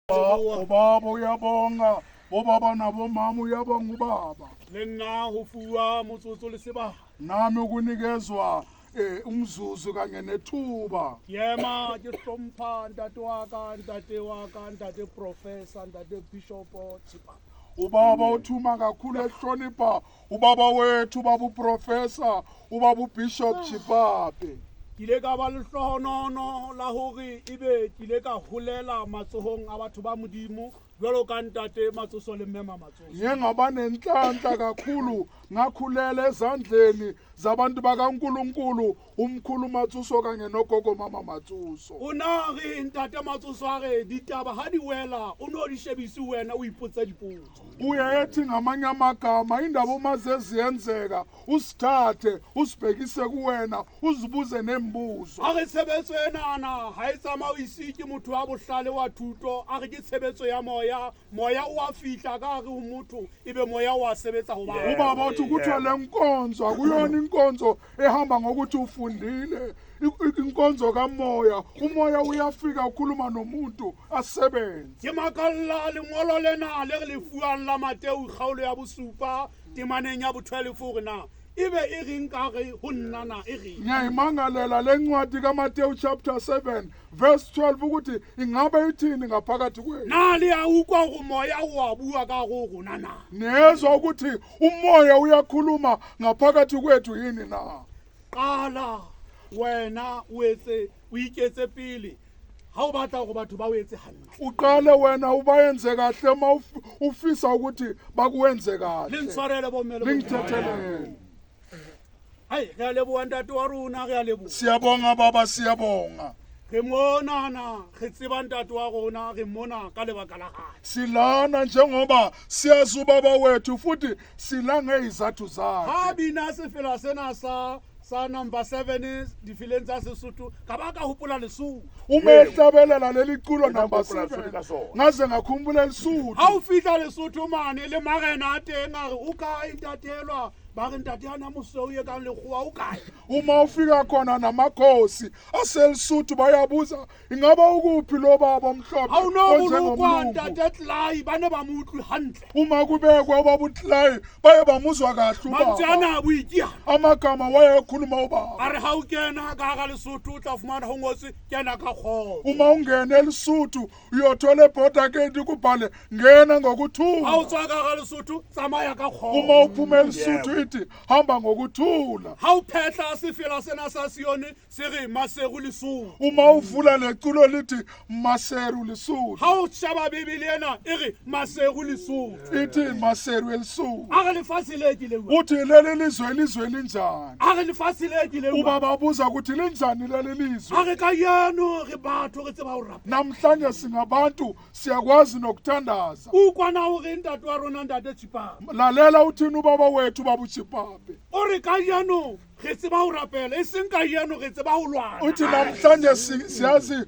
Ubaba uyabonga, obaba nabomama uyabonga ubaba. Le nna ho fuwa motsotso le sebaka. Nami ukunikezwa umzuzu kanye nethuba. Ke ema ke hlompha ntate wa ka, ntate wa ka, ntate professor, ntate bishop Tshipa. Ubaba uthuma kakhulu ehlonipha ubaba wethu, ubaba uprofessor, ubaba uBishop Chipape. Ke ile ka ba lehlohonono la hore ebe ke ile ka holela matsohong a batho ba Modimo jwalo ka ntate Matsoso le mme Mamatsoso. Ngiye ngaba nenhlanhla kakhulu ngakhulela ezandleni zabantu bakaNkulunkulu, umkhulu Matsoso kanye nogogo mama Matsoso. O na re ntate Matsoso a re ditaba ha di wela o no di shebise wena o ipotse dipotso. Uye ethi ngamanye amagama indaba uma zeziyenzeka usithathe usibhekise kuwena uzibuze nembuzo. A re tshebetso enana ha e tsamaise ke motho wa bohlale wa thuto, a re ke tshebetso ya moya, moya o a fihla ka hare ho motho ebe moya o a sebetsa ho batho. Ubaba uthi kuthiwa le nkonzo akuyona inkonzo ehamba ngokuthi ufundile, inkonzo kamoya, umoya uyafika ukhuluma nomuntu asebenze. Ke makalla lengolo lena le re le fuwang la Mateu kgaolo ya bosupa temaneng ya bo-12 hore na ebe e reng ka re ho nna na e reng. Ngiyayimangalela le ncwadi kaMateyu chapter 7 verse 12 ukuthi ingabe ithini ngaphakathi kwethu. Na le a utlwa hore moya o a bua ka ho rona na? Niyezwa ukuthi umoya uyakhuluma ngaphakathi kwethu yini na? Qala wena o etse, o iketse pele ha o batla hore batho ba o etse hantle. Uqale wena ubayenze kahle uma ufisa ukuthi bakuwenze kahle. Le ntshwarele bomme le Ningithethelele. Hai, re a leboha ntate wa rona, re a leboha. Siyabonga baba, siyabonga. Re monana, re tseba ntate wa rona, re mona ka lebaka la hae. Silana njengoba siyazi ubaba wethu futhi sila ngezizathu zakhe. Ha bina sefela sena sa number 7 difeleng tsa Sesotho, ka ba ka hopola Lesotho. Uma ehlabelela leli culo number Hopola Lesotho 7, ka sona. ngaze ngakhumbula Lesotho. Ha o fihla Lesotho mane le marena a teng a re o kae ntatelwa, ba re ntate ana mosweu e kang lekgowa o kae? Uma ufika khona namakhosi aseLesotho bayabuza ingaba ukuphi lo baba omhlophe Ha o no bolokwa onjengomlungu? ntate Clay, ba ne ba mo utlwe hantle. Uma kubekwa ubaba uClay baye bamuzwa kahle Mantswe ubaba. ana a boikiana. Amagama wayekhuluma ubaba. A re ha o kena ka hara Lesotho o tla fumana ho ngotswe kena ka kgotso. Uma ungena eLesotho uyothola ebhoda gate kubhale ngena ngokuthula. Ha o tswa ka hara Lesotho tsamaya ka kgotso. Uma uphuma eLesotho ithi hamba ngokuthula. Ha o phetla sefela sena sa Sione se re Maseru Lesotho. Uma uvula leculo lithi Maseru Lesotho. Ha o sheba Bibele ena e re Maseru Lesotho. Ithi Maseru eLesotho. A re lefatshe le ke le bua. Uthi leli lizwe ilizwe linjani? A re lefatshe le ke le bua. Ubaba abuza ukuthi linjani leli lizwe? A re ka yeno re batho re tseba ho rapela. Namhlanje singabantu siyakwazi nokuthandaza. Ukwana hore ntate wa rona ntate Chipape. Lalela uthini ubaba wethu ubaba uChipape. O re ka yeno re tseba ho rapela, e seng ka yeno re tseba ho lwana. Uthi namhlanje siyazi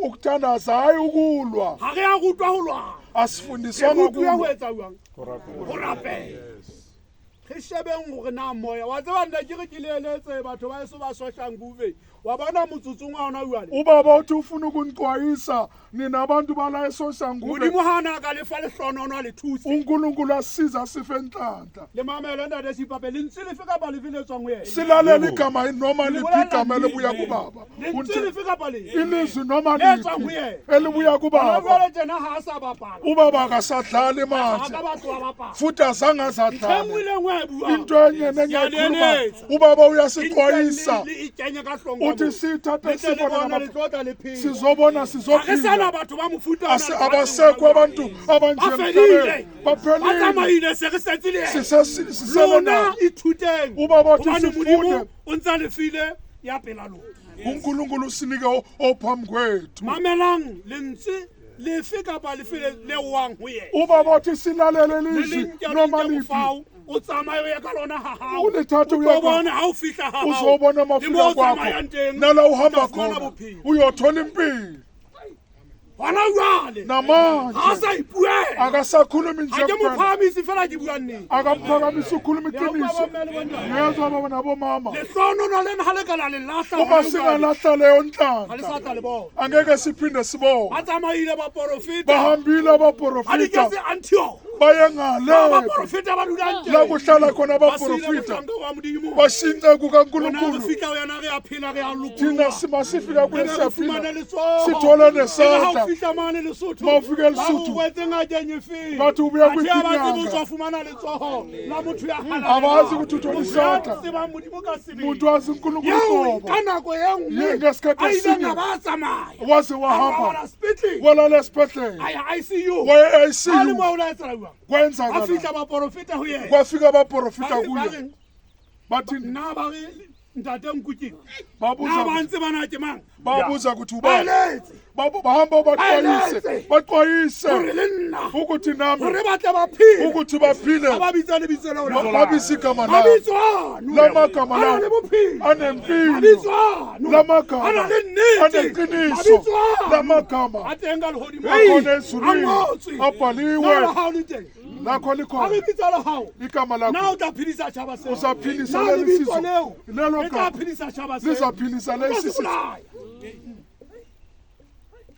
ukuthandaza hayi ukulwa. Ha re a rutwa ho lwana. Asifundiswanga Re rutwa ho ukulwa. etsa jwang? Ho rapela. Re shebeng hore na moya wa tseba nna ke re ke le eletse batho ba eso ba Soshanguve. Wa bona motsotsong wa hona jwale. Ubaba uthi ufuna ukunixwayisa nina abantu bala eSoshanguve. Modimo ha na ka lefa lehlonono a le thuse. uNkulunkulu asiza asife enhlanhla. Le mamele ntate Sipape, lentswe lefe kapa lefe le tswang ho yena. Silalele igama noma Le liphi bolela igama elibuya nnete. kubaba. Lentswe lefe kapa lefe. Ilizwi noma Le tswang ho liphi yena. elibuya Hona kubaba. jwale tjena ha a sa bapala. Ubaba akasadlali Ha manje. ka batho ba bapala. Futhi azange azadlale. Ntho e nngwe le e nngwe a e buang. Into enye nenye ayikhulumayo. Siyalenetsa. Ubaba uyasixwayisa. Le ikenye ka hlong Uthi ka moo. sithathe Le tle le sibone bone, ngama- le tlo tla le phela. Sizobona, Ha re sana sizophila. batho ba mofuta ona lefatsheng Abasekho abantu abanje Ba fedile. emhlabeni. Ba Baphelile. tsamaile, se re setse le yena. Sisele Lona na. ithuteng. Ubaba uthi Hobane sifunde. Modimo o ntsa le file ya pela lona. uNkulunkulu usinike ophambi kwethu. Mamelang lentswe lefe kapa lefe le wang ho yena. Ubaba uthi silalele Le lizwi leng ke noma le liphi. fao, o tsamaye o ye ka lona ha hao. Ulithathe O tlo uye kwa- bona ha o fihla ha hao. Uzobona Le mafika moo o kwakho. tsamayang teng, Nala uhamba o tla fumana khona bophelo. uyothola impilo. Gona jwale ga Namanje sa ipuela. Akasakhulumi nje Ga ke kuphela. mophagamisi fela, ke bua nnete. AkamphakamisI, ukhuluma Le a utlwa iqiniso. bomme le bontate? Ngezwa baba nabomama. Lehlonono lena ga le ka la le lahla Uma hona jwale, singalahla leyo ga le sa nhlanhla, tla le bona. angeke siphinde sibone. Ba tsamaile baporofeta. Bahambile Ga di abaprofita, ketse Antioch baye ba ngale baporofeta ba dulang la teng. kuhlala khona Ba siile abaprofita, mohlanka wa Modimo. bashince Rona re kukaNkulunkulu. fihla ho yena, re a phela, re a Thina lokoloha. masifika kule Re be re siyaphila, fumane letsoho. sithole Ere ha o nesandla. fihla mane Lesotho, Ma ufika ba eLesotho, o kwetse ngakeng efeng? bathi ubuya Athe ha ba tsebe kuyiphi o tswa inyanga. fumana letsoho la motho ya halalelang. Abazi ukuthi uthola Motho ya isandla. tsebang Modimo ka sebele. Muntu wazi uNkulunkulu Eo qobo. ka nako e nngwe Ye ngesikhathi a ileng esinye a ba a tsamaya. Waze A wahamba, robala sepetlele, walala esibhedlela, a ya ICU. waye A le ICU. moo o la etsahala jwang? A Kwenzakala fihla baporofeta ho yena. kwafika abaprofita Ba re- ba kuye, reng? bathi Nna ba re ntate Nkukeng, na babuza ba ntse bana ke mang? babuza ukuthi Ba ubani. eletse Bahamba baxwayise, Baeletse. baxwayise hore le nna ukuthi nami hore ba tle ba phele. ukuthi baphile. Ha ba bitsa lebitso leo la Babisa igama labo. Mabitso ano La magama a na lawo le bophelo. anempilo. Mabitso ano La magama a na le nnete. aneqiniso. Mabitso ano La magama a teng ka lehodimo, akhona a ezulwini, ngotswe. abhaliwe. Na la hao le teng? Lakho Ha re likhona bitsa la hao, igama na lakho? o tla phedisa tjhaba seo? Uzaphilisa Na leli lebitso sizwe? leo Lelo le tla gama phedisa tjhaba seo? lizaphilisa O tlo lesi se sizwe? bolaya,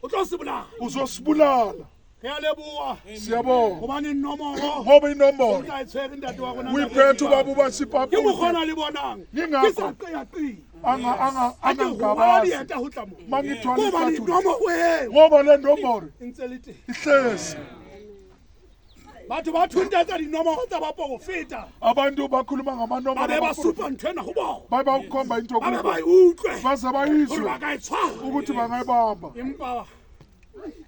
o tlo se bolaya. Uzosibulala. Re a leboha Siyabonga hobane nomoro ngoba inombolo o tla e tshwere ntate wa rona. uyiphethe ubaba Ke mokgwa ubasipapa. ona le bonang ke Yingakho. sa qeaqee ha ke rwala Angangabazi dieta ho tla mo mangithwala hobane isicathulo nomoro eo ngoba le nomboro e ntse le teng. ihlezi. Batho ba thuntetsa dinomoro tsa baporofeta, Abantu bakhuluma ba ngamanombolo be ba abaprofita. supa ntho ena ho bona, Baye bawukhomba into ba be kubo, ba e utlwe baze hore bayizwe ba ka e tshwara. Ukuthi bangayibamba. Empa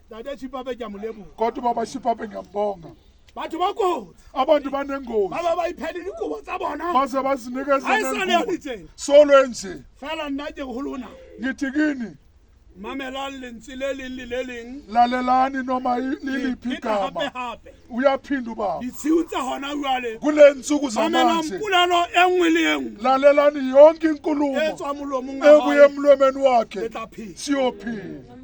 ntate Chipape, ke a mo leboha. Kodwa ubaba Shipape ngiyambonga. Batho ba kotsi, Abantu banengozi, ba ba ba iphele dikobo tsa bona. Baze bazinikeze Ha e sa le nengubo. yone tsena. Solo enje. Fela nna ke re ho lona, Ngithi kini, mamelang lentswe le leng le le leng. Lalelani noma liliphi Pheta hape igama. hape. Uyaphinda ubaba. Ditshiu tsa hona jwale, Kule nsuku mamelang zamanje, polelo e nngwe le e nngwe lalelani yonke e inkulumo tswang molomong wa ebuye hae, emlomeni le wakhe. tla phela. Siyophila.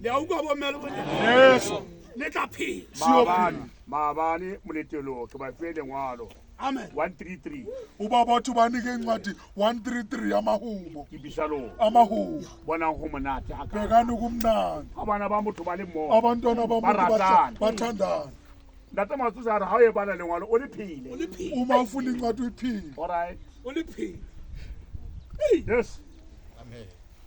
Le a utlwa bomme le bontate? Yeso. Le tla phela. Siyophila. Maabane, maabane moletelong ke ba file lengwalo Amen. 133. Ubaba wathi ubanike incwadi 133 amahubo. Ke bisalong. Amahubo. Bonang go monate ga ka Bhekani kumnandi. ga bana ba motho ba le mmogo, Abantwana bamuntu Baratana. bathandana. Ntate Matsose a re ga o e bala lengwalo o le phele. O le phele. Uma ufunda incwadi uyiphile. Alright. O le phele. Yes.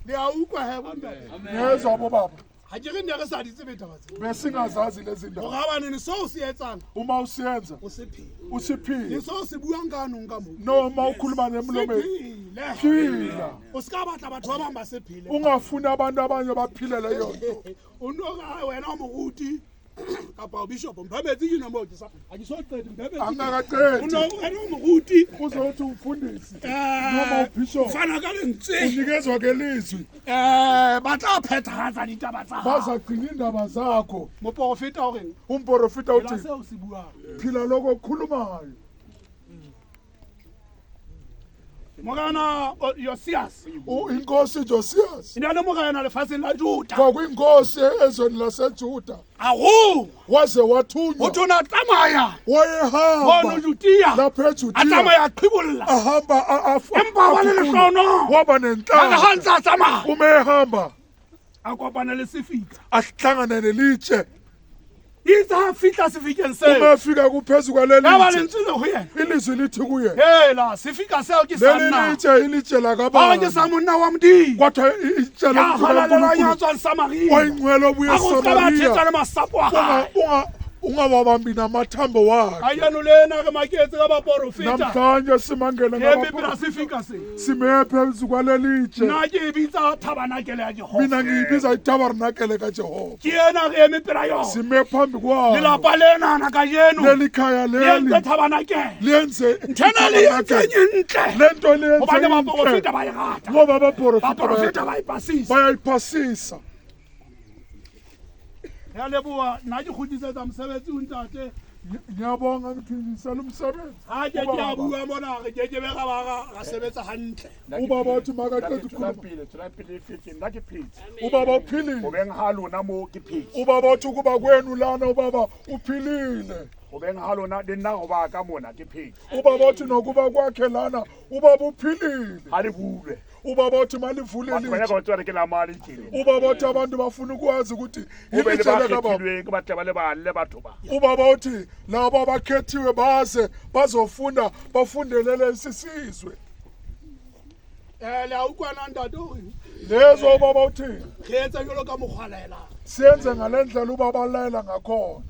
Le a utlwa he bontate? Ngezwa bobaba. Ha ke re ne re sa di tsebe taba tse? Besingazazi lezi ndaba. Hore habanene seo o se etsang, Uma usiyenza, o se phele, le usiphile. seo o se buang ka anong ka moo, Noma ukhuluma se nemlomeni, phele. Phila. O se ka batla batho ba bang ba se phele. Ungafuni abantu abanye baphile leyo nto. O no re, "Ah, wena o moruti kapa o bishop, mphe metsi ke nomoro ke sa ha ke so qete, mphe metsi." Angakaqedi. O no re, wena o moruti, Uzothi umfundisi noma ubishop, fana ka lentswe, unikezwa ke lizwi, ba tla phethahatsa ditaba tsa hao. Bazagcina indaba zakho. Moporofeta o reng? Umprofita Phela uthi, seo o se buang. Phila lokho okukhulumayo. Morena Josias Inkosi Josias e ne le morena lefatsheng la Juda. Kwakuyinkosi ezweni laseJuda. A rongwa Waze ho wathunywa. thwe na tsamaya Wayehamba mono Judea, lapha a eJudiya, tsamaya a qhibolla. Ahamba Empa wa le aguqula. lehlohonolo. Waba A re ha nenhlanhla. ntse a tsamaya, Uma ehamba, a kopana le sefika. ahlangane nelitshe. Itse ha fihla sefikeng Uma seo, efika kuphezu kwaleli ya ba litshe, lentswe le ho yena, ilizwi lithi kuye, hela sefika seo ke sa leli nna? litshe ilitshe Ba re ke lakabani? sa monna wa Modimo Kwathiwa itshe ya lomntu halalelang, ya kaNkulunkulu tswang Samaria. oyingcwele obuye A go ska ba eSamariya. thetsa le masapo a hae. Ungawabambi namathambo wakhe. Kajeno lena re maketse ka baporofeta. Namhlanje simangele Ke eme pela ngabapro- sefika se. sime phezu kwalelitshe. Nna ke e bitsa thabanakele ya Jehova. Mina ngiyibiza itabarnakele kaJehova. Ke ena re eme pela yona. Sime phambi kwayo. Lelapa lenana kajeno Leli khaya le leli entse thabanakele. liyenze Ntho ena le entseng e ntle le nto liyenze hobane inhle baporofeta ba e rata. Ngoba abaprofita Baporofeta ba e pasisa. bayayiphasisa. Re a leboha. Nna ke kgutlisetsa mosebetsi ho ntate. Ngiyabonga ngiphilisela umsebenzi. Ha ke ke a bua mona re ke ke be ra ba ra sebetsa hantle. Ubaba uthi makaqeda Tswela ukukhuluma. pele, tswela pele e fetse. Nna ke phetse. Ubaba uphilile. Ho beng ha lona mo ke phetse. Ubaba uthi ukuba kwenu lana ubaba uphilile. Ho beng ha lona le nna ho ba ka mona ke phetse. Ubaba uthi nokuba kwakhe lana ubaba uphilile. Ha le bulwe. Ubaba uthi malivule Batho ba litshe. nyaka ho tseba hore ke la mane tjena. Ubaba uthi abantu bafuna ukwazi ukuthi Ho be le ba ilitshe kababa. kgethilweng, ke batle ba le balle batho ba. Ubaba uthi labo abakhethiwe baze bazofunda bafundele lesi sizwe. Le a utlwana ntate hore Lezo ubaba uthi re etsa jwalo ka mokgwa laelang. siyenze ngale ndlela ubaba alayela ngakhona.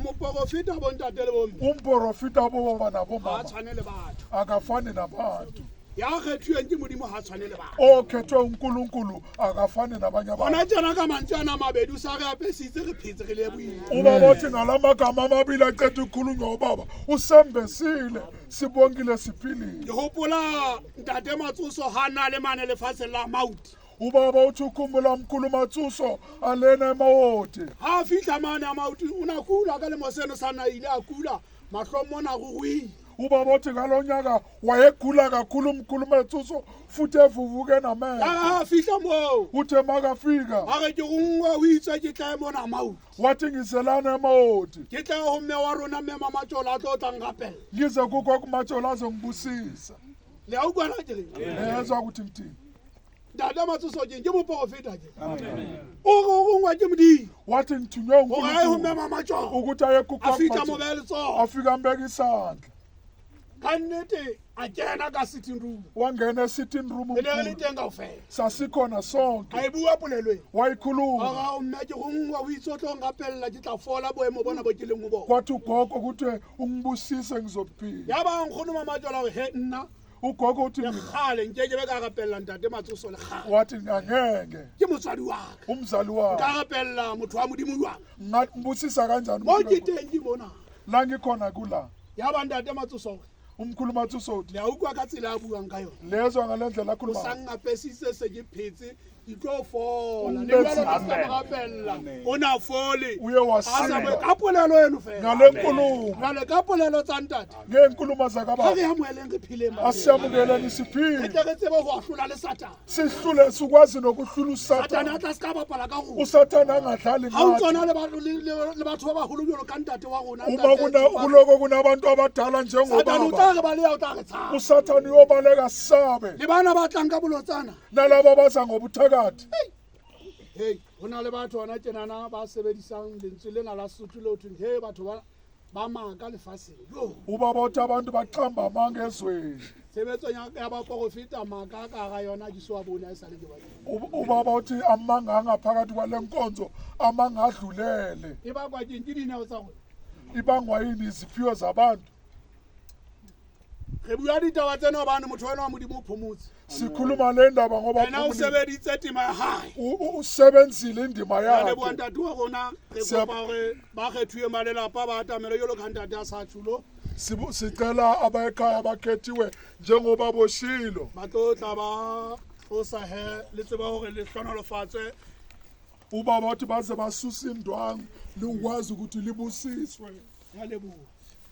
Moporofeta bo ntate le bomme Umprofita bobaba ha nabomama tshwane le batho. akafani nabantu. Ya kgethuweng ke Modimo ha tshwane le batho. Okhethwe uNkulunkulu akafani nabanye abantu. Hona tjena ka mantswe ana a mabedi o sa re apesitse re phetse re lebohile. Ubaba uthi ngalamagama amabili aqeda ukukhulunywa ubaba usembesile sibongile siphilile. Ke hopola ntate Matsoso ha na le mane lefatsheng la Mauti. Ubaba uthi ukhumbula mkhulu Matsoso alena eMawoti. Ha a fihla mane a Mauti o na kula ka lemo seno sa na ile a kula mahlong mona ruruhile. Ubaba uthi ngalo nyaka wayegula kakhulu umkhulu Matsoso futhi evuvuke namehlo. Ha a fihla moo Uthe makafika a re ke rongwe o itswe ke tlae mona Mauti. wathi ngizelana eMawoti Ke tlae ho mme wa rona mme Mamatjola a tlo tlang rapella. ngize kugogo Majola azongibusisa. Le a utlwana ke reng? Ezwa ukuthi ngithini. Ntate Matsoso keng ke moporofeta ke. O re o rongwa ke Modimo. Wathi ngithunywe Hore a ye ho mme uNkulunkulu Mamatjola. ukuthi aye A kugogo fihla mo Majola. behe letsoho. Afika ambeka isandla. Ka nnete a kena ka sitting room. Wangena e-sitting room Re ne re le umkhulu. teng kaofela. Sasikhona sonke. A e bua polelo ena. Wayikhuluma. Ora o mme ke rongwa o itse o tlo nrapella ke tla fola boemo bona bo ke leng ho bona. Kwathi ugogo ukuthi ungibusise ngizophila. Ya ba nkgono Mamatjola hore he nna Ugogo uthi le mina kgale nkeke be ka rapella ntate Matsoso le kgale. wathi angeke Ke motswadi wa ka. umzali Nka wami rapella motho wa Modimo jwang? ngibusisa kanjani Mo ke uNkulunkulu? teng ke mona. La ngikhona kula. Ya ba ntate Matsoso hore Umkhulu Matsoso uthi le a utlwa ka tsela a buang ka yona. lezwa ngale ndlela O akhuluma sa ngayo. ngapesitse se ke phetse ke tlo fola. Le Umbethe. jwalo ka ska mo rapella. O na fole. Uye A sa wasinda bue ka polelo eno fela. ngale nkulumo Jwale ka polelo tsa ntate. ngeenkulumo Ha zakababa re amoheleng re pheleng ba. asiyamukeleni Re siphile tle re tsebe ho ahlola le Satane. sihlule sikwazi nokuhlula Satane a usathane tla ska bapala ka rona. usathane angadlali Ha o ngathi tsona le batho le batho ba baholo jwalo ka ntate wa rona. uma ntate Tsopane. kuloko kunabantu abadala Satane o njengobaba tla re baleha o tla re tshaba. usathane uyobaleka sabe Le bana ba tlang ka bolotsana. nalabo abaza ngobuthakathi Hey, ho na le batho hona tjenana ba sebedisang lentswe lena la Sesotho leo thweng he batho ba ba maka lefatsheng. Yo, ubaba uthi abantu baqamba amanga ezweni tshebetso ya baporofeta maka ka hara yona ke so a bone ha esale ke ba teng. Ubaba uthi amanga angaphakathi kwale nkonzo amanga adlulele E bakwa keng ke dineo tsa rona. Ibangwa yini iziphiwo zabantu. Re bua ditaba tsena hobane motho wena wa Modimo o phomotse. Sikhuluma le ndaba ngoba Yena o sebeditse tema ya hae. Usebenzile indima Re a leboha yakhe. ntate wa rona. Re kopa hore ba kgethuweng ba lelapa ba atamele jwalo ka ntate a sa tjhulo. Sicela abaekhaya bakhethiwe njengoba boshilo. Ba tlo tla ba tlosa he le tseba hore le hlohonolofatswe. Ubaba uthi baze basuse indwangu likwazi ukuthi libusiswe. Re a leboha.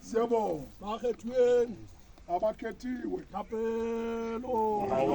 Siyabonga. Ba kgethuweng. Abakhethiwe. Thapelo.